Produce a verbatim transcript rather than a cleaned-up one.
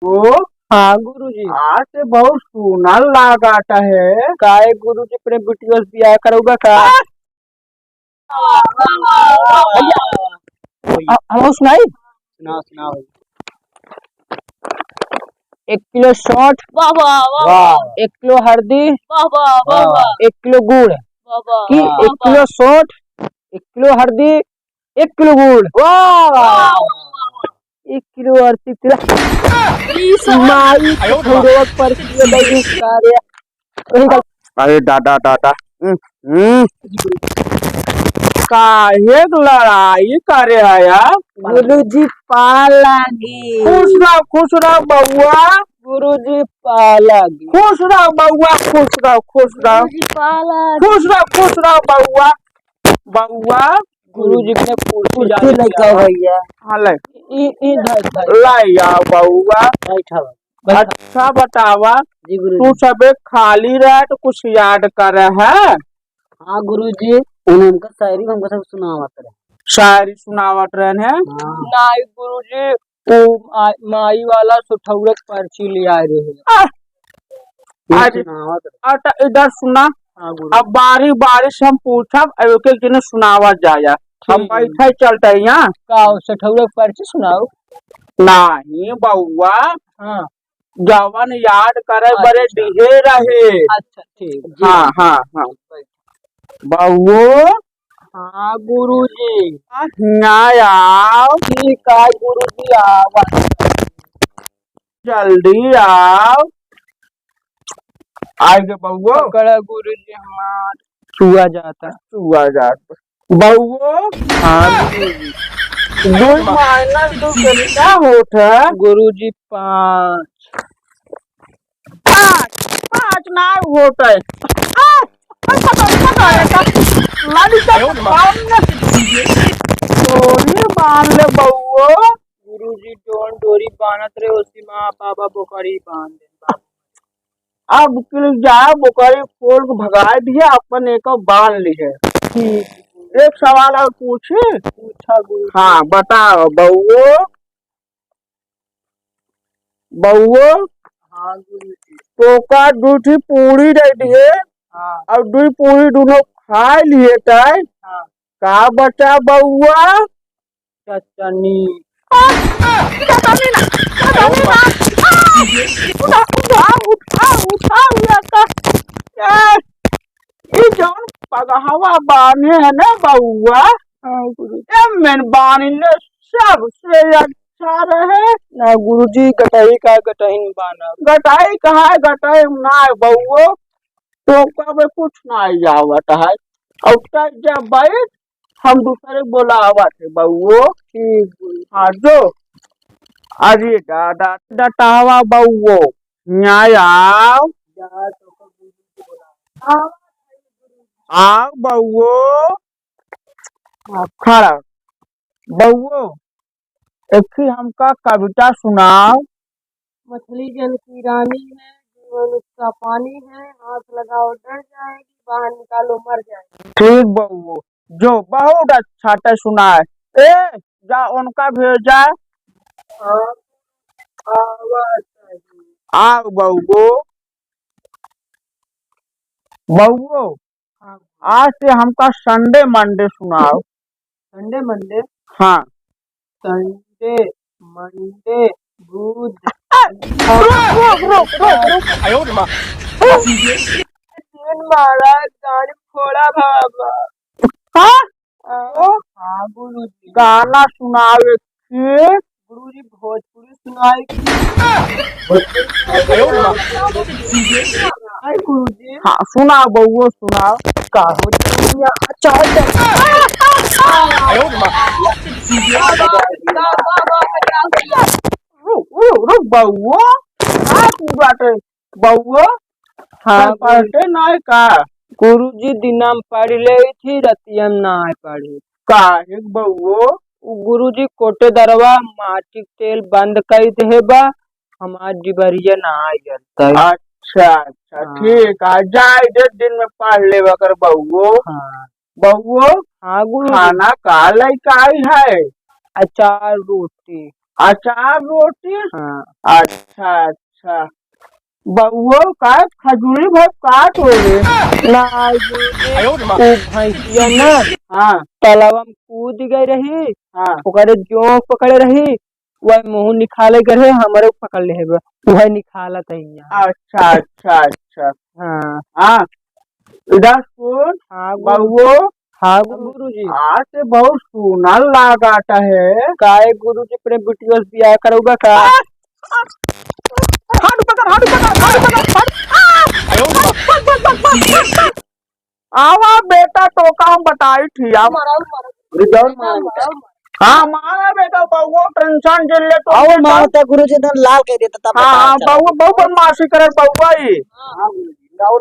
ओ, हाँ गुरुजी। आज से बहुत सुनर लागत है। काहे गुरुजी, अपने बिटिया से बियाह करौबा का? अ-, हम सुनाई? सुनाओ, सुनाओ। एक किलो सौंठ। वाह, वाह, वाह, वाह। एक किलो हरदी। वाह, वाह, वाह, वाह। एक किलो गुड़। वाह, वाह, कि वाह, एक किलो सौंठ, एक किलो हरदी, एक किलो गुड़। वाह। एक किलो अरसी तेल। ई सब माई के ठौरवा पर किए बैठी सारे। वही का अरे दादा, दादा। हम्म, हम्म। काहे के लड़ाई करे है यार? गुरुजी पाँव लागी। खुश रहो, खुश रहो बउआ। गुरुजी पाँव लागी। खुश रहो बउआ, खुश रहो, खुश रहो। गुरुजी पाँव लागी। खुश रहो, खुश रहो बउआ। बउआ। गुरुजी के कुर्सी कुर्सी लइका भैया। हाँ, ले। ई, ई धर, धर। ले आ बउआ। बैठा बा। अच्छा बतावा, जी गुरुजी। तू सबे खाली रहे तो कुछ याद करे है? हाँ गुरुजी, उन्हें हमका शायरी हमका सब सुनावत रहे। शायरी सुनावत रहे हैं? हाँ। नाई गुरुजी, वो मा-, माई वाला सुठौरक पर्ची ले आए रहे। आह! ये आज सुनावत रहे। अच्छा, इधर सुना। हाँ गुरुजी। अब बारी बारी से हम पूछब, अब एक एक जने सुनावत जाया। हम ठीक। बैठे चलते हैं यहाँ। का हो, सुठौरक पर्ची सुनाओ। नहीं बउआ। हाँ। जवन याद करे बरे अच्छा। दिहे रहे। अच्छा, ठीक, जी। हाँ, हाँ, हाँ। बउओ। हाँ, गुरुजी। हियाँ आओ। ठीक है, गुरुजी, आवा। जल्दी आओ। आइ गे बउओ। पकड़ा गुरुजी हमार। छुआ जाता। छुआ जाता। बउओ। हाँ। दो माइनस दो कितना होत है? गुरुजी, पाँच। पाँच, पाँच ना होत है। आ, आ, पकड़, पकड़, पकड़। लाली का बांध ले। डोरी बांध ले बउओ। गुरुजी, जौन डोरी बांधत रहे, उसी में बाबा बोकरी बांध दे। अब कुल जा बोकरी खोल के भगा दिया, अपन एक बांध ली है। ठीक। एक सवाल और पूछी? पूछा गुरु। हाँ, बताओ बउओ। बउओ। हाँ गुरु जी। तोका दू ठी पूरी दे दिए। हाँ। और दू पूरी दोनों खा लिए तय। हाँ। का बचा बउआ? चटनी। आ, आ, चटनी ना, चटनी ना। आ, उठा, उठा, उठा, उठा, उठा, उठा। ए, ई जौन पगहवा बान्हे है ना बउआ, हाँ, गुरु। एमेन बान्ह ले सबसे अच्छा रहे। ना गुरुजी, गटई का गटई में बान्हब। गटई कहाँ है, गटई ना है बउओ। तो कबे कुछ ना आवत है। और तब जब बैठ हम दूसरे बोलावत है बउओ। ठीक। हाँ, जो। अरे दादा, डटावा बउओ, न्याय आओ। आओ बउओ। हाँ, खड़ा। बउओ, एक ही हमका कविता सुनाओ। मछली जल की रानी है, जीवन उसका पानी है, हाथ लगाओ डर जाएगी, बाहर निकालो मर जाएगी। ठीक बउओ, जो बहुत अच्छा ते सुनाए। ए, जा उनका भेजा। हाँ, आवाज आई। आओ बउओ। बउओ, हाँ। आज से हमका Sunday Monday सुनाओ। Sunday Monday? हाँ। Sunday, Monday, बुध। आ, रुक, रुक, रुक, रुक, रुक। आयो रे माँ। तीन मारा गाड़ी फोड़ा बाबा। हाँ? हाँ, हाँ, गुरुजी। गाना सुनावे के। गुरुजी, भोजपुरी सुनाए के। हाय गुरुजी। हाँ, सुनाओ बउओ, सुनाओ। का हो दुनिया, चाहे तो रुक, रुक, रुक बउओ। का तू बाटे? बउओ, हाँ, कल पढ़ते नाय का? गुरुजी, दिना में पढ़ लेई थी, रतिया में नाय पढ़ी। काहे बउओ? उ गुरुजी, कोटेदरवा माटी के तेल बंद कई देहे बा, हमार डिबरिया नाय जलता है। अच्छा, अच्छा, हाँ। ठीक है, जाए दे, दिन में पढ़ लेवा कर बउओ। हाँ। बउओ, हाँ, गुरुजी। खाना का लइका आई है? अचार रोटी। अचार रोटी? हाँ। अच्छा, अच्छा। बउओ का खजूरी भाई काट हो रे। ना, ये, वो भैंसिया ना, हाँ। तालाब में कूद गई रही, हाँ। ओकरे जोंक पकड़े रही, वह मुंह निकाले गए रहे, हमरे पकड़ ले बा, वह निकालत है यहाँ। अच्छा, अच्छा, अच्छा। हाँ। हाँ। इधर सुन, हाँ, गुरु। बउओ। हाँ, गुरुजी। आज से बहुत सुनर लागत है। काहे गुरुजी, अपने बिटिया से बियाह करौबा का? आ! हाथ पकड़, हाथ पकड़, हाथ पकड़, हाथ। आवा बेटा, तोका हम बताई थी, आवा। मारा, मारा। रिजल्ट मारा, मारा। मारा। हाँ, मारा बेटा, बउओ टेंशन जिन ले तो आओ, बेटा। मारता गुरुजी, एकदम लाल कइ देता, तब हाँ, बताओ हाँ, चला। बउओ, बहुत बदमाशी करे बउआ ही। हाँ, गुरुजी, लाओ।